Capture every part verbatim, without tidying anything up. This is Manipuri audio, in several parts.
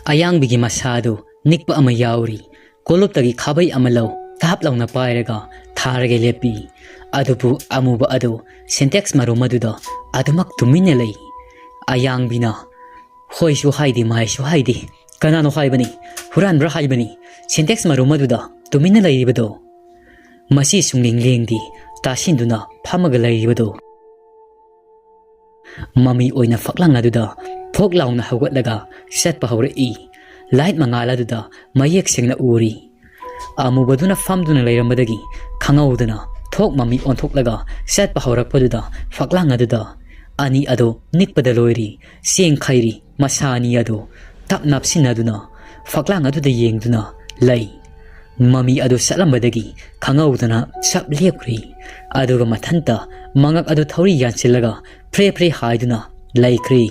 ꯑꯌꯥꯡꯕꯤꯒꯤ ꯃꯁꯥꯗꯨ ꯅꯤꯛꯄ ꯑꯃ ꯌꯥꯎꯔꯤ꯫ ꯀꯣꯂꯨꯞꯇꯒꯤ ꯈꯥꯕꯩ ꯑꯃ ꯂꯧ, ꯇꯥꯞ ꯂꯥꯎꯅ ꯄꯥꯏꯔꯒ ꯊꯥꯔꯒ ꯂꯦꯞꯄꯤ꯫ ꯑꯗꯨꯕꯨ ꯑꯃꯨꯕ ꯑꯗꯨ ꯁꯤꯟꯇꯦꯛꯁ ꯃꯔꯨꯝ ꯑꯗꯨꯗ ꯑꯗꯨꯃꯛ ꯇꯨꯃꯤꯟꯅ ꯂꯩ꯫ ꯑꯌꯥꯡꯕꯤꯅ ꯍꯣꯏꯁꯨ ꯍꯥꯏꯗꯦ, ꯃꯥꯏꯁꯨ ꯍꯥꯏꯗꯦ꯫ "ꯀꯅꯥꯅꯣ ꯍꯥꯏꯕꯅꯤ? ꯍꯨꯔꯥꯟꯕ꯭ꯔꯥ ꯍꯥꯏꯕꯅꯤ? ꯁꯤꯟꯇꯦꯛꯁ ꯃꯔꯨꯝ ꯑꯗꯨꯗ ꯇꯨꯃꯤꯟꯅ ꯂꯩꯔꯤꯕꯗꯣ?" ꯃꯁꯤ ꯁꯨꯡꯂꯦꯡ ꯂꯦꯡꯗꯦ, ꯇꯥꯁꯤꯟꯗꯨꯅ ꯐꯝꯃꯒ ꯂꯩꯔꯤꯕꯗꯣ꯫ ꯃꯃꯤ ꯑꯣꯏꯅ ꯐꯛꯂꯥꯡ ꯑꯗꯨꯗ ꯐꯣꯛ ꯂꯥꯎꯅ ꯍꯧꯒꯠꯂꯒ ꯆꯠꯄ ꯍꯧꯔꯛꯏ꯫ ꯂꯥꯏꯠ ꯃꯉꯥꯜ ꯑꯗꯨꯗ ꯃꯌꯦꯛ ꯁꯦꯡꯅ ꯎꯔꯤ꯫ ꯑꯃꯨꯕꯗꯨꯅ ꯐꯝꯗꯨꯅ ꯂꯩꯔꯝꯕꯗꯒꯤ ꯈꯪꯍꯧꯗꯅ ꯊꯣꯛ ꯃꯃꯤ ꯑꯣꯟꯊꯣꯛꯂꯒ ꯆꯠꯄ ꯍꯧꯔꯛꯄꯗꯨꯗ ꯐꯛꯂꯥꯡ ꯑꯗꯨꯗ ꯑꯅꯤ ꯑꯗꯨ ꯅꯤꯛꯄꯗ ꯂꯣꯏꯔꯤ꯫ ꯆꯦꯡ ꯈꯩꯔꯤ ꯃꯁꯥ ꯑꯅꯤ ꯑꯗꯨ ꯇꯞ ꯅꯞꯁꯤꯟꯅꯗꯨꯅ ꯐꯛꯂꯥꯡ ꯑꯗꯨꯗ ꯌꯦꯡꯗꯨꯅ ꯂꯩ꯫ ꯃꯃꯤ ꯑꯗꯨ ꯆꯠꯂꯝꯕꯗꯒꯤ ꯈꯪꯍꯧꯗꯅ ꯆꯞ ꯂꯦꯞꯈ꯭ꯔꯤ꯫ ꯑꯗꯨꯒ ꯃꯊꯟꯇ ꯃꯉꯛ ꯑꯗꯨ ꯊꯧꯔꯤ ꯌꯥꯟꯁꯤꯜꯂꯒ ꯐ꯭ꯔꯦ ꯐ꯭ꯔꯦ ꯍꯥꯏꯗꯨꯅ ꯂꯩꯈ꯭ꯔꯤ꯫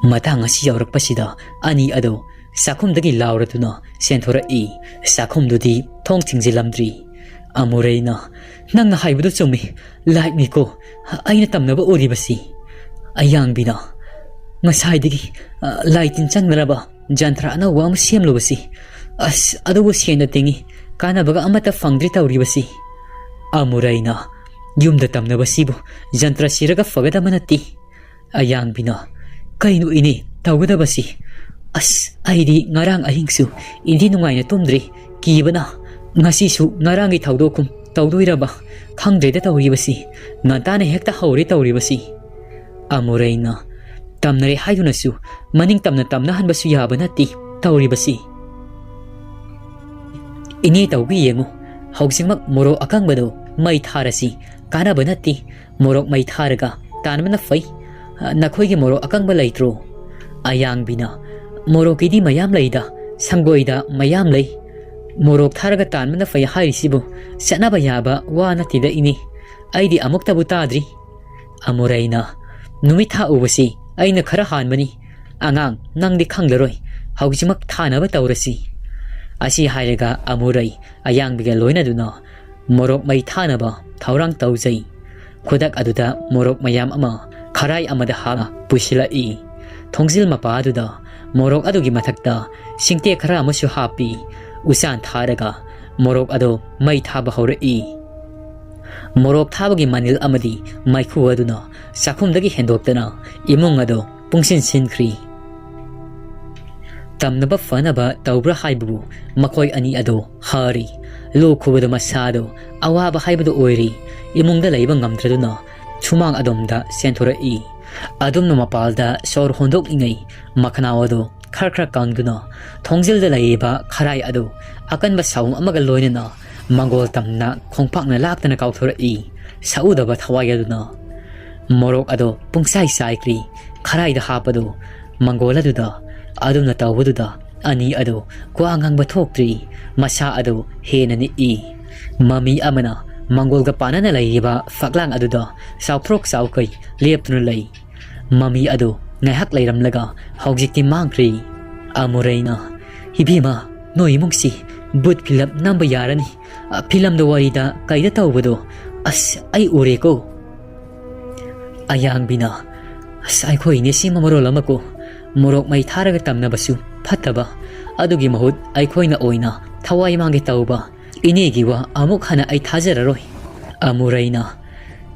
ꯃꯇꯥꯡ ꯑꯁꯤ ꯌꯧꯔꯛꯄꯁꯤꯗ ꯑꯅꯤ ꯑꯗꯨ ꯆꯥꯛꯈꯨꯝꯗꯒꯤ ꯂꯥꯎꯔꯗꯨꯅ ꯆꯦꯟꯊꯣꯔꯛꯏ꯫ ꯆꯥꯛꯈꯨꯝꯗꯨꯗꯤ ꯊꯣꯡ ꯊꯤꯡꯖꯤꯜꯂꯝꯗ꯭ꯔꯤ꯫ ꯑꯃꯨꯔꯩꯅ, "ꯅꯪꯅ ꯍꯥꯏꯕꯗꯨ ꯆꯨꯝꯃꯤ, ꯂꯥꯏꯠꯅꯤꯀꯣ꯫ ꯑꯩꯅ ꯇꯝꯅꯕ ꯎꯔꯤꯕꯁꯤ꯫" ꯑꯌꯥꯡꯕꯤꯅ, "ꯉꯁꯥꯏꯗꯒꯤ, ꯑ, ꯂꯥꯏ ꯇꯤꯟ ꯆꯪꯅꯅꯕ ꯖꯟꯇ꯭ꯔ ꯑꯅꯧꯕ ꯑꯃ ꯁꯦꯝꯂꯨꯕꯁꯤ꯫ ꯑꯁ, ꯑꯗꯨꯕꯨ ꯁꯦꯟꯅ ꯇꯤꯡꯉꯤ, ꯀꯥꯟꯅꯕꯒ ꯑꯃꯠꯇ ꯐꯪꯗ꯭ꯔꯤ ꯇꯧꯔꯤꯕꯁꯤ꯫" ꯑꯃꯨꯔꯩꯅ, "ꯌꯨꯝꯗ ꯇꯝꯅꯕꯁꯤꯕꯨ ꯖꯟꯇ꯭ꯔ ꯁꯤꯔꯒ ꯐꯒꯗꯕ ꯅꯠꯇꯦ꯫" ꯑꯌꯥꯡꯕꯤꯅ, "ꯀꯩꯅꯣ ꯏꯅꯦ ꯇꯧꯒꯗꯕꯁꯤ? ꯑꯁ, ꯑꯩꯗꯤ ꯉꯔꯥꯡ ꯑꯍꯤꯡꯁꯨ ꯏꯟꯊꯤ ꯅꯨꯡꯉꯥꯏꯅ ꯇꯨꯝꯗ꯭ꯔꯤ, ꯀꯤꯕꯅ꯫ ꯉꯁꯤꯁꯨ ꯉꯔꯥꯡꯒꯤ ꯊꯧꯗꯣꯛꯀꯨꯝ ꯇꯧꯗꯣꯏꯔꯕ? ꯈꯪꯗ꯭ꯔꯦꯗ ꯇꯧꯔꯤꯕꯁꯤ, ꯉꯟꯇꯥꯅ ꯍꯦꯛꯇ ꯍꯧꯔꯦ ꯇꯧꯔꯤꯕꯁꯤ꯫" ꯑꯃꯨꯔꯩꯅ, "ꯇꯝꯅꯔꯦ ꯍꯥꯏꯗꯨꯅꯁꯨ ꯃꯅꯤꯡ ꯇꯝꯅ ꯇꯝꯅꯍꯟꯕꯁꯨ ꯌꯥꯕ ꯅꯠꯇꯦ ꯇꯧꯔꯤꯕꯁꯤ꯫ ꯏꯅꯦ ꯇꯧꯒꯦ ꯌꯦꯡꯉꯨ, ꯍꯧꯖꯤꯛꯃꯛ ꯃꯣꯔꯣꯛ ꯑꯀꯪꯕꯗꯨ ꯃꯩ ꯊꯥꯔꯁꯤ, ꯀꯥꯟꯅꯕ ꯅꯠꯇꯦ, ꯃꯣꯔꯣꯛ ꯃꯩ ꯊꯥꯔꯒ ꯇꯥꯟꯕꯅ ꯐꯩ꯫ ꯅꯈꯣꯏꯒꯤ ꯃꯣꯔꯣꯛ ꯑꯀꯪꯕ ꯂꯩꯇ꯭ꯔꯣ?" ꯑꯌꯥꯡꯕꯤꯅ, "ꯃꯣꯔꯣꯛꯀꯤꯗꯤ ꯃꯌꯥꯝ ꯂꯩꯗ, ꯁꯪꯒꯣꯏꯗ ꯃꯌꯥꯝ ꯂꯩ꯫ ꯃꯣꯔꯣꯛ ꯊꯥꯔꯒ ꯇꯥꯟꯕꯅ ꯐꯩ ꯍꯥꯏꯔꯤꯁꯤꯕꯨ ꯆꯠꯅꯕ ꯌꯥꯕ ꯋꯥ ꯅꯠꯇꯦꯗ ꯏꯅꯦ, ꯑꯩꯗꯤ ꯑꯃꯨꯛꯇꯕꯨ ꯇꯥꯗ꯭ꯔꯤ꯫" ꯑꯃꯨꯔꯩꯅ, "ꯅꯨꯃꯤꯠ ꯊꯥ ꯎꯕꯁꯤ ꯑꯩꯅ ꯈꯔ ꯍꯥꯟꯕꯅꯤ꯫ ꯑꯉꯥꯡ, ꯅꯪꯗꯤ ꯈꯪꯂꯔꯣꯏ, ꯍꯧꯖꯤꯛꯃꯛ ꯊꯥꯅꯕ ꯇꯧꯔꯁꯤ꯫" ꯑꯁꯤ ꯍꯥꯏꯔꯒ ꯑꯃꯨꯔꯩ ꯑꯌꯥꯡꯕꯤꯒ ꯂꯣꯏꯅꯗꯨꯅ ꯃꯣꯔꯣꯛ ꯃꯩ ꯊꯥꯅꯕ ꯊꯧꯔꯥꯡ ꯇꯧꯖꯩ꯫ ꯈꯨꯗꯛ ꯑꯗꯨꯗ ꯃꯣꯔꯣꯛ ꯃꯌꯥꯝ ꯑꯃ ꯈꯔꯥꯏ ꯑꯃꯗ ꯍꯥꯞꯅ ꯄꯨꯁꯤꯜꯂꯛꯏ꯫ ꯊꯣꯡꯖꯤꯜ ꯃꯄꯥ ꯑꯗꯨꯗ ꯃꯣꯔꯣꯛ ꯑꯗꯨꯒꯤ ꯃꯊꯛꯇ ꯁꯤꯡꯇꯦꯛ ꯈꯔ ꯑꯃꯁꯨ ꯍꯥꯞꯄꯤ꯫ ꯎꯆꯥꯟ ꯊꯥꯔꯒ ꯃꯣꯔꯣꯛ ꯑꯗꯨ ꯃꯩ ꯊꯥꯕ ꯍꯧꯔꯛꯏ꯫ ꯃꯣꯔꯣꯛ ꯊꯥꯕꯒꯤ ꯃꯅꯤꯜ ꯑꯃꯗꯤ ꯃꯩꯈꯨ ꯑꯗꯨꯅ ꯆꯥꯛꯈꯨꯝꯗꯒꯤ ꯍꯦꯟꯗꯣꯛꯇꯅ ꯏꯃꯨꯡ ꯑꯗꯨ ꯄꯨꯡꯁꯤꯟ ꯁꯤꯟꯈ꯭ꯔꯤ꯫ ꯇꯝꯅꯕ ꯐꯅꯕ ꯇꯧꯕ꯭ꯔꯥ ꯍꯥꯏꯕꯕꯨ ꯃꯈꯣꯏ ꯑꯅꯤ ꯑꯗꯨ ꯍꯥꯔꯤ꯫ ꯂꯣꯛ ꯈꯨꯕꯗ ꯃꯁꯥꯗꯨ ꯑꯋꯥꯕ ꯍꯥꯏꯕꯗꯨ ꯑꯣꯏꯔꯤ꯫ ꯏꯃꯨꯡꯗ ꯂꯩꯕ ꯉꯝꯗ꯭ꯔꯗꯨꯅ ꯁꯨꯃꯥꯡ ꯑꯗꯣꯝꯗ ꯆꯦꯟꯊꯣꯔꯛꯏ꯫ ꯑꯗꯨꯝꯅ ꯃꯄꯥꯜꯗ ꯁꯣꯔ ꯍꯣꯟꯗꯣꯛꯂꯤꯉꯩ ꯃꯈꯅꯥꯎ ꯑꯗꯨ ꯈꯔ ꯈꯔ ꯀꯪꯗꯨꯅ ꯊꯣꯡꯖꯤꯜꯗ ꯂꯩꯔꯤꯕ ꯈꯔꯥꯏ ꯑꯗꯨ ꯑꯀꯟꯕ ꯁꯥꯎꯝ ꯑꯃꯒ ꯂꯣꯏꯅꯅ ꯃꯪꯒꯣꯜ ꯇꯝꯅ ꯈꯣꯡꯄꯥꯛꯅ ꯂꯥꯛꯇꯅ ꯀꯥꯎꯊꯣꯔꯛꯏ꯫ ꯁꯛꯎꯗꯕ ꯊꯋꯥꯏ ꯑꯗꯨꯅ ꯃꯣꯔꯣꯛ ꯑꯗꯨ ꯄꯨꯡꯆꯥꯏ ꯆꯥꯏꯈ꯭ꯔꯤ꯫ ꯈꯔꯥꯏꯗ ꯍꯥꯞꯄꯗꯨ ꯃꯪꯒꯣꯜ ꯑꯗꯨꯗ ꯑꯗꯨꯝꯅ ꯇꯧꯕꯗꯨꯗ ꯑꯅꯤ ꯑꯗꯨ ꯋꯥ ꯉꯥꯡꯕ ꯊꯣꯛꯇ꯭ꯔꯤ꯫ ꯃꯁꯥ ꯑꯗꯨ ꯍꯦꯟꯅ ꯅꯤꯛꯏ꯫ ꯃꯃꯤ ꯑꯃꯅ ꯃꯪꯒꯣꯜꯒ ꯄꯥꯟꯅꯅ ꯂꯩꯔꯤꯕ ꯐꯛꯂꯥꯡ ꯑꯗꯨꯗ ꯆꯥꯎꯊ꯭ꯔꯣꯛ ꯆꯥꯎꯈꯩ ꯂꯦꯞꯇꯨꯅ ꯂꯩ꯫ ꯃꯃꯤ ꯑꯗꯨ ꯉꯥꯏꯍꯥꯛ ꯂꯩꯔꯝꯂꯒ ꯍꯧꯖꯤꯛꯇꯤ ꯃꯥꯡꯈ꯭ꯔꯦ꯫ ꯑꯃꯨꯔꯩꯅ, "ꯏꯕꯦꯝꯃ, ꯅꯣꯏ ꯏꯃꯨꯡꯁꯤ ꯕꯨꯠ ꯐꯤꯂꯝ ꯅꯝꯕ ꯌꯥꯔꯅꯤ꯫ ꯑ, ꯐꯤꯂꯝꯗ ꯋꯥꯔꯤꯗ ꯀꯩꯗ ꯇꯧꯕꯗꯣ ꯑꯁ ꯑꯩ ꯎꯔꯦꯀꯣ꯫" ꯑꯌꯥꯡꯕꯤꯅ, "ꯑꯁ, ꯑꯩꯈꯣꯏ ꯏꯅꯦꯁꯤꯃ ꯃꯔꯣꯜ ꯑꯃꯀꯣ, ꯃꯣꯔꯣꯛ ꯃꯩ ꯊꯥꯔꯒ ꯇꯝꯅꯕꯁꯨ ꯐꯠꯇꯕ, ꯑꯗꯨꯒꯤ ꯃꯍꯨꯠ ꯑꯩꯈꯣꯏꯅ ꯑꯣꯏꯅ ꯊꯋꯥꯏ ꯃꯥꯡꯒꯦ ꯇꯧꯕ꯫ ꯏꯅꯦꯒꯤ ꯋꯥ ꯑꯃꯨꯛ ꯍꯟꯅ ꯑꯩ ꯊꯥꯖꯔꯔꯣꯏ꯫" ꯑꯃꯨꯔꯩꯅ,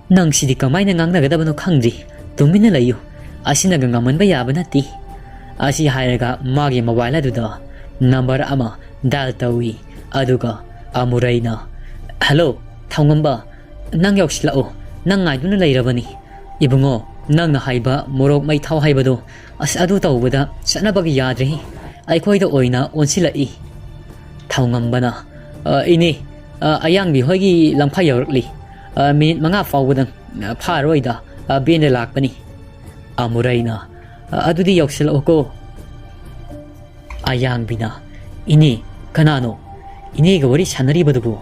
"ꯅꯪ ꯁꯤꯗꯤ ꯀꯃꯥꯏꯅ ꯉꯥꯡꯅꯒꯗꯕꯅꯣ ꯈꯪꯗ꯭ꯔꯤ꯫ ꯇꯨꯃꯤꯟꯅ ꯂꯩꯌꯨ꯫ ꯑꯁꯤꯅꯒ ꯉꯝꯍꯟꯕ ꯌꯥꯕ ꯅꯠꯇꯦ꯫" ꯑꯁꯤ ꯍꯥꯏꯔꯒ ꯃꯥꯒꯤ ꯃꯣꯕꯥꯏꯜ ꯑꯗꯨꯗ ꯅꯝꯕꯔ ꯑꯃ ꯗꯥꯏꯜ ꯇꯧꯏ꯫ ꯑꯗꯨꯒ ꯑꯃꯨꯔꯩꯅ, "ꯍꯜꯂꯣ, ꯊꯧꯉꯝꯕ, ꯅꯪ ꯌꯧꯁꯤꯜꯂꯛꯑꯣ꯫ ꯅꯪ ꯉꯥꯏꯗꯨꯅ ꯂꯩꯔꯕꯅꯤ꯫ ꯏꯕꯨꯡꯉꯣ, ꯅꯪꯅ ꯍꯥꯏꯕ ꯃꯣꯔꯣꯛ ꯃꯩ ꯊꯥꯎ ꯍꯥꯏꯕꯗꯣ, ꯑꯁ, ꯑꯗꯨ ꯇꯧꯕꯗ ꯆꯠꯅꯕꯒ ꯌꯥꯗ꯭ꯔꯦ꯫ ꯑꯩꯈꯣꯏꯗ ꯑꯣꯏꯅ ꯑꯣꯟꯁꯤꯜꯂꯛꯏ꯫" ꯊꯧꯉꯝꯕꯅ, "ꯑ, ꯏꯅꯦ, ꯑ, ꯑꯌꯥꯡꯕꯤ ꯍꯣꯏꯒꯤ ꯂꯝꯈꯥꯏ ꯌꯧꯔꯛꯂꯤ꯫ ꯑ, ꯃꯤꯅꯤꯠ ꯃꯉꯥ ꯐꯥꯎꯕꯗꯪ, ꯑ, ꯐꯥꯔꯣꯏꯗ, ꯑ, ꯕꯦꯟꯗ ꯂꯥꯛꯄꯅꯤ꯫" ꯑꯃꯨꯔꯩꯅ, "ꯑ, ꯑꯗꯨꯗꯤ ꯌꯧꯁꯤꯜꯂꯛꯎꯀꯣ꯫" ꯑꯌꯥꯡꯕꯤꯅ, "ꯏꯅꯦ, ꯀꯅꯥꯅꯣ? ꯏꯅꯦꯒ ꯋꯥꯔꯤ ꯁꯥꯟꯅꯔꯤꯕꯗꯨꯕꯨ?"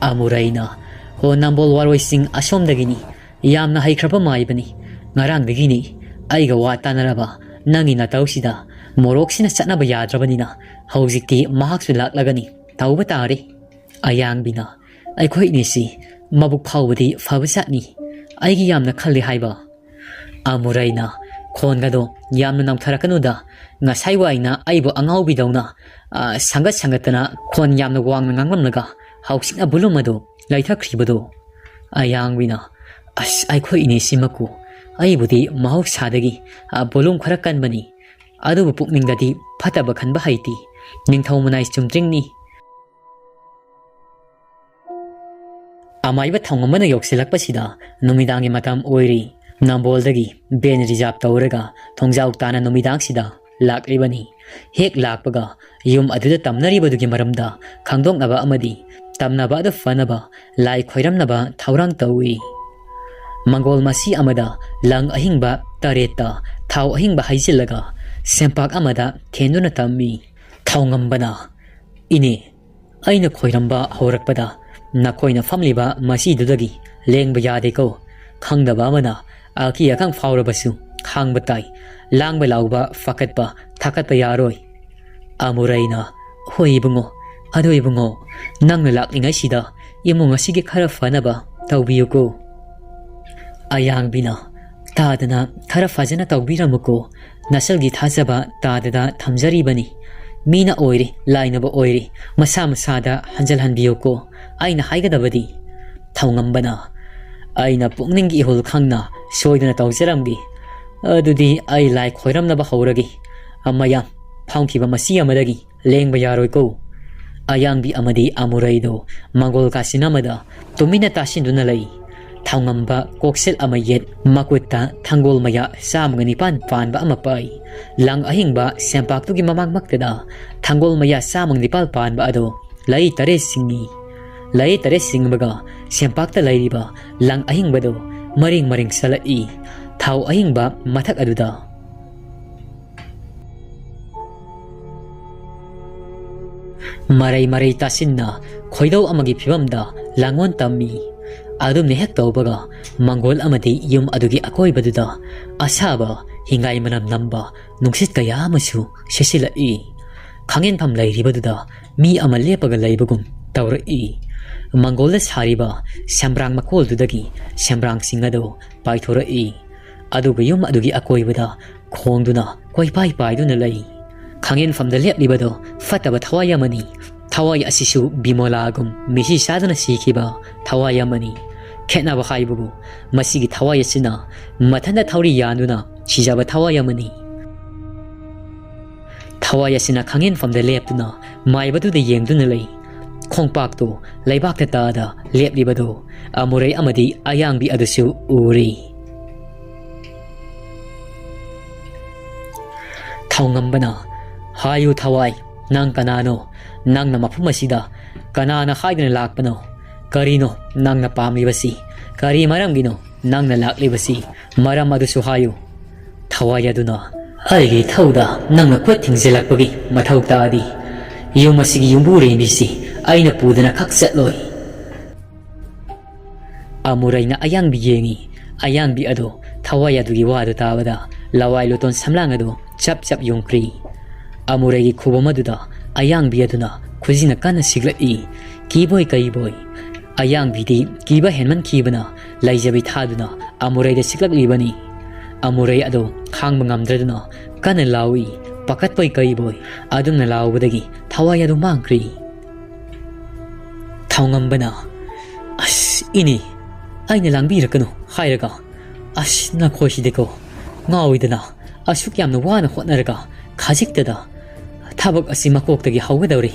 ꯑꯃꯨꯔꯩꯅ, "ꯍꯣ, ꯅꯝꯕꯣꯜ ꯋꯥꯔꯣꯏꯁꯤꯡ ꯑꯁꯣꯝꯗꯒꯤꯅꯤ꯫ ꯌꯥꯝꯅ ꯍꯩꯈ꯭ꯔꯕ ꯃꯥꯏꯕꯅꯤ꯫ ꯉꯔꯥꯡꯗꯒꯤꯅꯤ ꯑꯩꯒ ꯋꯥ ꯇꯥꯅꯔꯕ꯫ ꯅꯪꯒꯤ ꯅꯇꯧꯁꯤꯗ ꯃꯣꯔꯣꯛꯁꯤꯅ ꯆꯠꯅꯕ ꯌꯥꯗ꯭ꯔꯕꯅꯤꯅ ꯍꯧꯖꯤꯛꯇꯤ ꯃꯍꯥꯛꯁꯨ ꯂꯥꯛꯂꯒꯅꯤ꯫ ꯇꯧꯕ ꯇꯥꯔꯦ꯫" ꯑꯌꯥꯡꯕꯤꯅ, "ꯑꯩꯈꯣꯏ ꯏꯅꯦꯁꯤ ꯃꯕꯨꯛ ꯐꯥꯎꯕꯗꯤ ꯐꯕ ꯖꯥꯠꯅꯤ꯫ ꯑꯩꯒꯤ ꯌꯥꯝꯅ ꯈꯜꯂꯤ ꯍꯥꯏꯕ꯫" ꯑꯃꯨꯔꯩꯅ, ꯈꯣꯟꯒꯗꯣ ꯌꯥꯝꯅ ꯅꯧꯊꯔꯛꯀꯅꯨꯗ꯫ ꯉꯁꯥꯏ ꯋꯥꯏꯅ ꯑꯩꯕꯨ ꯑꯉꯥꯎꯕꯤꯗꯧꯅ, ꯑ, ꯁꯪꯒꯠ ꯁꯪꯒꯠꯇꯅ ꯈꯣꯟ ꯌꯥꯝꯅ ꯋꯥꯡꯅ ꯉꯥꯡꯂꯝꯂꯒ ꯍꯧꯖꯤꯛꯅ volume ꯑꯗꯨ ꯂꯩꯊꯈ꯭ꯔꯤꯕꯗꯣ꯫ ꯑꯌꯥꯡꯕꯤꯅ, "ꯑꯁ, ꯑꯩꯈꯣꯏ ꯏꯅꯦꯁꯤꯃꯛꯄꯨ ꯑꯩꯕꯨꯗꯤ ꯃꯍꯧꯁꯥꯗꯒꯤ, ꯑ, volume ꯈꯔ ꯀꯟꯕꯅꯤ꯫ ꯑꯗꯨꯕꯨ ꯄꯨꯛꯅꯤꯡꯗꯗꯤ ꯐꯠꯇꯕ ꯈꯟꯕ ꯍꯩꯇꯦ꯫ ꯅꯤꯡꯊꯧ ꯃꯅꯥꯏ ꯆꯨꯝꯗ꯭ꯔꯤꯡꯅꯤ꯫" ꯑꯃꯥꯏꯕ ꯊꯧꯉꯝꯕꯅ ꯌꯧꯁꯤꯜꯂꯛꯄꯁꯤꯗ ꯅꯨꯃꯤꯗꯥꯡꯒꯤ ꯃꯇꯝ ꯑꯣꯏꯔꯤ꯫ ꯅꯝꯕꯣꯜꯗꯒꯤ van reserve ꯇꯧꯔꯒ ꯊꯣꯡꯖꯥꯎ ꯇꯥꯟꯅ ꯅꯨꯃꯤꯗꯥꯡꯁꯤꯗ ꯂꯥꯛꯂꯤꯕꯅꯤ꯫ ꯍꯦꯛ ꯂꯥꯛꯄꯒ ꯌꯨꯝ ꯑꯗꯨꯗ ꯇꯝꯅꯔꯤꯕꯗꯨꯒꯤ ꯃꯔꯝꯗ ꯈꯪꯗꯣꯛꯅꯕ ꯑꯃꯗꯤ ꯇꯝꯅꯕ ꯑꯗꯨ ꯐꯅꯕ ꯂꯥꯏ ꯈꯣꯏꯔꯝꯅꯕ ꯊꯧꯔꯥꯡ ꯇꯧꯏ꯫ ꯃꯪꯒꯣꯜ ꯃꯁꯤ ꯑꯃꯗ ꯂꯪ ꯑꯍꯤꯡꯕ ꯇꯔꯦꯠꯇ ꯊꯥꯎ ꯑꯍꯤꯡꯕ ꯍꯩꯖꯤꯜꯂꯒ ꯁꯦꯝꯄꯥꯛ ꯑꯃꯗ ꯊꯦꯟꯗꯨꯅ ꯇꯝꯃꯤ꯫ ꯊꯧꯉꯝꯕꯅ, "ꯏꯅꯦ, ꯑꯩꯅ ꯈꯣꯏꯔꯝꯕ ꯍꯧꯔꯛꯄꯗ ꯅꯈꯣꯏꯅ ꯐꯝꯂꯤꯕ ꯃꯁꯤꯗꯨꯗꯒꯤ ꯂꯦꯡꯕ ꯌꯥꯗꯦꯀꯣ꯫ ꯈꯪꯗꯕ ꯑꯃꯅ ꯑꯀꯤ ꯑꯈꯪ ꯐꯥꯎꯔꯕꯁꯨ ꯈꯥꯡꯕ ꯇꯥꯏ꯫ ꯂꯥꯡꯕ ꯂꯥꯎꯕ ꯐꯥꯀꯠꯄ ꯊꯥꯀꯠꯄ ꯌꯥꯔꯣꯏ꯫" ꯑꯃꯨꯔꯩꯅ, "ꯍꯣꯏ ꯏꯕꯨꯡꯉꯣ, ꯑꯗꯨ ꯏꯕꯨꯡꯉꯣ, ꯅꯪꯅ ꯂꯥꯛꯂꯤꯉꯩꯁꯤꯗ ꯏꯃꯨꯡ ꯑꯁꯤꯒꯤ ꯈꯔ ꯐꯅꯕ ꯇꯧꯕꯤꯌꯨꯀꯣ꯫" ꯑꯌꯥꯡꯕꯤꯅ, "ꯇꯥꯗꯅ ꯈꯔ ꯐꯖꯅ ꯇꯧꯕꯤꯔꯝꯃꯨꯀꯣ꯫ ꯅꯁꯜꯒꯤ ꯊꯥꯖꯕ ꯇꯥꯗꯗ ꯊꯝꯖꯔꯤꯕꯅꯤ꯫ ꯃꯤꯅ ꯑꯣꯏꯔꯤ, ꯂꯥꯏꯅꯕ ꯑꯣꯏꯔꯤ, ꯃꯁꯥ ꯃꯁꯥꯗ ꯍꯟꯖꯤꯜꯍꯟꯕꯤꯌꯨꯀꯣ꯫ ꯑꯩꯅ ꯍꯥꯏꯒꯗꯕꯗꯤ꯫" ꯊꯧꯉꯝꯕꯅ, "ꯑꯩꯅ ꯄꯨꯛꯅꯤꯡꯒꯤ ꯏꯍꯨꯜ ꯈꯪꯅ ꯁꯣꯏꯗꯅ ꯇꯧꯖꯔꯝꯒꯦ꯫ ꯑꯗꯨꯗꯤ ꯑꯩ ꯂꯥꯏ ꯈꯣꯏꯔꯝꯅꯕ ꯍꯧꯔꯒꯦ꯫ ꯑꯃ ꯌꯥꯝ ꯐꯥꯎꯈꯤꯕ ꯃꯁꯤ ꯑꯃꯗꯒꯤ ꯂꯦꯡꯕ ꯌꯥꯔꯣꯏꯀꯣ꯫" ꯑꯌꯥꯡꯕꯤ ꯑꯃꯗꯤ ꯑꯃꯨꯔꯩꯗꯣ ꯃꯪꯒꯣꯜ ꯀꯥꯆꯤꯟ ꯑꯃꯗ ꯇꯨꯃꯤꯟꯅ ꯇꯥꯁꯤꯟꯗꯨꯅ ꯂꯩ꯫ ꯊꯧꯉꯝꯕ ꯀꯣꯛꯁꯦꯜ ꯑꯃ ꯌꯦꯠ, ꯃꯈꯨꯠꯇ ꯊꯪꯒꯣꯜ ꯃꯌꯥ ꯆꯥꯝꯃꯒ ꯅꯤꯄꯥꯟ ꯄꯥꯟꯕ ꯑꯃ ꯄꯥꯏ꯫ ꯂꯪ ꯑꯍꯤꯡꯕ ꯁꯦꯝꯄꯥꯛꯇꯨꯒꯤ ꯃꯃꯥꯡꯃꯛꯇꯗ ꯊꯪꯒꯣꯜ ꯃꯌꯥ ꯆꯥꯝꯃꯒ ꯅꯤꯄꯥꯜ ꯄꯥꯟꯕ ꯑꯗꯣ ꯂꯩ ꯇꯔꯦꯠ ꯆꯤꯡꯏ꯫ ꯂꯩ ꯇꯔꯦꯠ ꯆꯤꯡꯕꯒ ꯁꯦꯝꯄꯥꯛꯇ ꯂꯩꯔꯤꯕ ꯂꯪ ꯑꯍꯤꯡꯕꯗꯨ ꯃꯔꯤꯡ ꯃꯔꯤꯡ ꯆꯠꯂꯛꯏ꯫ ꯊꯥꯎ ꯑꯍꯤꯡꯕ ꯃꯊꯛ ꯑꯗꯨꯗ ꯃꯔꯩ ꯃꯔꯩ ꯇꯥꯁꯤꯟꯅ ꯈꯣꯏꯗꯧ ꯑꯃꯒꯤ ꯐꯤꯕꯝꯗ ꯂꯥꯡꯑꯣꯟ ꯇꯝꯃꯤ꯫ ꯑꯗꯨꯝꯅ ꯍꯦꯛ ꯇꯧꯕꯒ ꯃꯪꯒꯣꯜ ꯑꯃꯗꯤ ꯌꯨꯝ ꯑꯗꯨꯒꯤ ꯑꯀꯣꯏꯕꯗꯨꯗ ꯑꯁꯥꯕ ꯍꯤꯡꯒꯥꯏ ꯃꯅꯝ ꯅꯝꯕ ꯅꯨꯡꯁꯤꯠ ꯀꯌꯥ ꯑꯃꯁꯨ ꯁꯤꯠꯆꯤꯜꯂꯛꯏ꯫ ꯈꯥꯡꯍꯦꯟꯐꯝ ꯂꯩꯔꯤꯕꯗꯨꯗ ꯃꯤ ꯑꯃ ꯂꯦꯞꯄꯒ ꯂꯩꯕꯒꯨꯝ ꯇꯧꯔꯛꯏ꯫ ꯃꯪꯒꯣꯜꯗ ꯁꯥꯔꯤꯕ ꯁꯦꯝꯕ꯭ꯔꯥꯡ ꯃꯀꯣꯜꯗꯨꯗꯒꯤ ꯁꯦꯝꯕ꯭ꯔꯥꯡꯁꯤꯡ ꯑꯗꯨ ꯄꯥꯏꯊꯣꯔꯛꯏ꯫ ꯑꯗꯨꯒ ꯌꯨꯝ ꯑꯗꯨꯒꯤ ꯑꯀꯣꯏꯕꯗ ꯈꯣꯡꯗꯨꯅ ꯀꯣꯏꯄꯥꯏ ꯄꯥꯏꯗꯨꯅ ꯂꯩ꯫ ꯈꯥꯡꯍꯦꯟꯐꯝꯗ ꯂꯦꯞꯂꯤꯕꯗꯣ ꯐꯠꯇꯕ ꯊꯋꯥꯏ ꯑꯃꯅꯤ꯫ ꯊꯋꯥꯏ ꯑꯁꯤꯁꯨ ꯕꯤꯃꯣꯂꯥꯒꯨꯝ ꯃꯤꯁꯤ ꯆꯥꯗꯨꯅ ꯁꯤꯈꯤꯕ ꯊꯋꯥꯏ ꯑꯃꯅꯤ꯫ ꯈꯦꯠꯅꯕ ꯍꯥꯏꯕꯕꯨ ꯃꯁꯤꯒꯤ ꯊꯋꯥꯏ ꯑꯁꯤꯅ ꯃꯊꯟꯇ ꯊꯧꯔꯤ ꯌꯥꯟꯗꯨꯅ ꯁꯤꯖꯕ ꯊꯋꯥꯏ ꯑꯃꯅꯤ꯫ ꯊꯋꯥꯏ ꯑꯁꯤꯅ ꯈꯥꯡꯍꯦꯟꯐꯝꯗ ꯂꯦꯞꯇꯨꯅ ꯃꯥꯏꯕꯗꯨꯗ ꯌꯦꯡꯗꯨꯅ ꯂꯩ꯫ ꯈꯣꯡꯄꯥꯛꯇꯨ ꯂꯩꯕꯥꯛꯇ ꯇꯥꯗ ꯂꯦꯞꯂꯤꯕꯗꯨ ꯑꯃꯨꯔꯩ ꯑꯃꯗꯤ ꯑꯌꯥꯡꯕꯤ ꯑꯗꯨꯁꯨ ꯎꯔꯤ꯫ ꯊꯧꯉꯝꯕꯅ, "ꯍꯥꯏꯌꯨ ꯊꯋꯥꯏ, ꯅꯪ ꯀꯅꯥꯅꯣ? ꯅꯪꯅ ꯃꯐꯝ ꯑꯁꯤꯗ ꯀꯅꯥꯅ ꯍꯥꯏꯗꯨꯅ ꯂꯥꯛꯄꯅꯣ? ꯀꯔꯤꯅꯣ ꯅꯪꯅ ꯄꯥꯝꯂꯤꯕꯁꯤ? ꯀꯔꯤ ꯃꯔꯝꯒꯤꯅꯣ ꯅꯪꯅ ꯂꯥꯛꯂꯤꯕꯁꯤ? ꯃꯔꯝ ꯑꯗꯨꯁꯨ ꯍꯥꯏꯌꯨ꯫" ꯊꯋꯥꯏ ꯑꯗꯨꯅ, "ꯑꯩꯒꯤ ꯏꯊꯧꯗ ꯅꯪꯅ ꯈꯨꯠ ꯊꯤꯡꯖꯤꯜꯂꯛꯄꯒꯤ ꯃꯊꯧ ꯇꯥꯗꯦ꯫ ꯌꯨꯝ ꯑꯁꯤꯒꯤ ꯌꯨꯝꯕꯨꯔꯦꯝꯕꯤꯁꯤ ꯑꯩꯅ ꯄꯨꯗꯅ ꯈꯛ ꯆꯠꯂꯣꯏ꯫" ꯑꯃꯨꯔꯩꯅ ꯑꯌꯥꯡꯕꯤ ꯌꯦꯡꯉꯤ꯫ ꯑꯌꯥꯡꯕꯤ ꯑꯗꯨ ꯊꯋꯥꯏ ꯑꯗꯨꯒꯤ ꯋꯥꯗꯨ ꯇꯥꯕꯗ ꯂꯋꯥꯏ ꯂꯨꯇꯣꯟ ꯁꯝꯂꯥꯡ ꯑꯗꯨ ꯆꯞ ꯆꯞ ꯌꯨꯡꯈ꯭ꯔꯤ꯫ ꯑꯃꯨꯔꯩꯒꯤ ꯈꯨꯕꯝ ꯑꯗꯨꯗ ꯑꯌꯥꯡꯕꯤ ꯑꯗꯨꯅ ꯈꯨꯖꯤꯅ ꯀꯟꯅ ꯁꯤꯛꯂꯛꯏ꯫ ꯀꯤꯕꯣꯏ ꯀꯩꯕꯣꯏ ꯑꯌꯥꯡꯕꯤꯗꯤ ꯀꯤꯕ ꯍꯦꯟꯃꯟꯈꯤꯕꯅ ꯂꯩꯖꯕꯤ ꯊꯥꯗꯨꯅ ꯑꯃꯨꯔꯩꯗ ꯁꯤꯛꯂꯛꯂꯤꯕꯅꯤ꯫ ꯑꯃꯨꯔꯩ ꯑꯗꯨ ꯈꯥꯡꯕ ꯉꯝꯗ꯭ꯔꯗꯨꯅ ꯀꯟꯅ ꯂꯥꯎꯏ꯫ ꯄꯥꯈꯠꯄꯣꯏ ꯀꯩꯕꯣꯏ ꯑꯗꯨꯝꯅ ꯂꯥꯎꯕꯗꯒꯤ ꯊꯋꯥꯏ ꯑꯗꯨ ꯃꯥꯡꯈ꯭ꯔꯤ꯫ ꯊꯧꯉꯝꯕꯅ, "ꯑꯁ, ꯏꯅꯦ, ꯑꯩꯅ ꯂꯥꯡꯕꯤꯔꯛꯀꯅꯨ ꯍꯥꯏꯔꯒ, ꯑꯁ, ꯅꯈꯣꯏꯁꯤꯗꯤꯀꯣ, ꯉꯥꯎꯏꯗꯅ, ꯑꯁꯨꯛ ꯌꯥꯝꯅ ꯋꯥꯅ ꯍꯣꯠꯅꯔꯒ ꯈꯖꯤꯛꯇꯗ ꯊꯕꯛ ꯑꯁꯤ ꯃꯀꯣꯛꯇꯒꯤ ꯍꯧꯒꯗꯧꯔꯤ꯫"